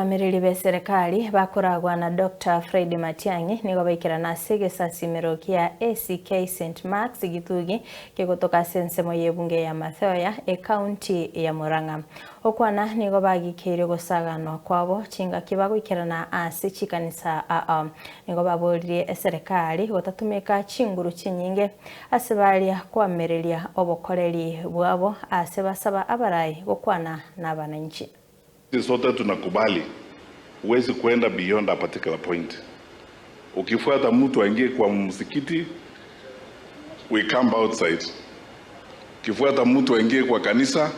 Abamereri be serikali bakoragwa na Dr. Fred Matiang'i nigo baikera ase egesasimero kia ACK St. Mark's Githugi kegotoka ase ensemo ya ebunge ya Mathioya ekaunti ya Murang'a. Okwana nigo bagikeire gosaganwa kwabo chingaki bagoikerana ase chikanisa aa. Nigo baboririe eserikali gotatumeka chinguru chinyinge ase baria kwamereria obokoreri bwabo ase basaba abarai gokwana na abananchi. Sote tunakubali huwezi kuenda beyond a particular point. Ukifuata mtu aingie kwa msikiti, we come outside. Ukifuata mtu aingie kwa kanisa,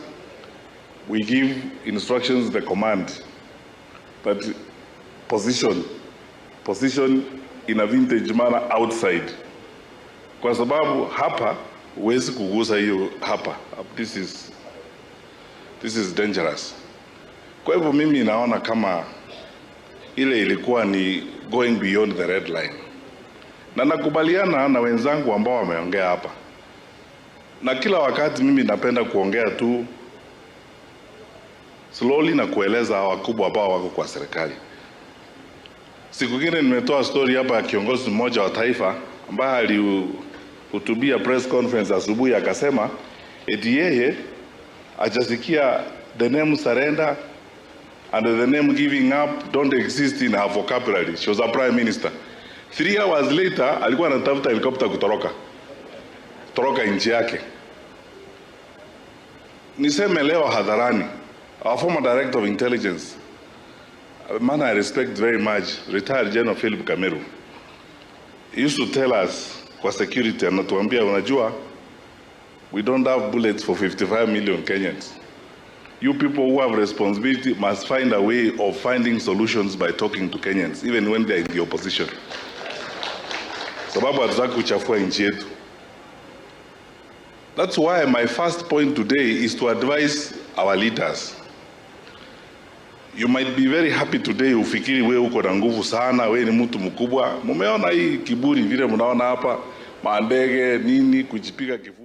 we give instructions, the command that position in a vintage manner outside, kwa sababu hapa huwezi kugusa hiyo hapa. This is dangerous. Kwa hivyo mimi naona kama ile ilikuwa ni going beyond the red line, na nakubaliana na wenzangu ambao wameongea hapa, na kila wakati mimi napenda kuongea tu slowly na kueleza wakubwa ambao wako kwa serikali. Siku ingine nimetoa story hapa ya kiongozi mmoja wa taifa ambaye alihutubia press conference asubuhi, akasema eti yeye hajasikia the name surrender and the name giving up don't exist in her vocabulary. She was a prime minister. 3 hours later alikuwa anatafuta helicopter kutoroka toroka nchi yake. Niseme leo hadharani, our former director of intelligence, a man I respect very much, retired General Philip Kameru, he used to tell us kwa security, anatuambia, "Unajua, we don't have bullets for 55 million Kenyans. You people who have responsibility must find a way of finding solutions by talking to Kenyans, even when they are in the opposition. Sababu hatutaki kuchafua nchi yetu." That's why my first point today is to advise our leaders. You might be very happy today, ufikiri we uko na nguvu sana, we ni mtu mkubwa. Mumeona hii kiburi vile mnaona hapa, mandege nini, kujipiga kifua.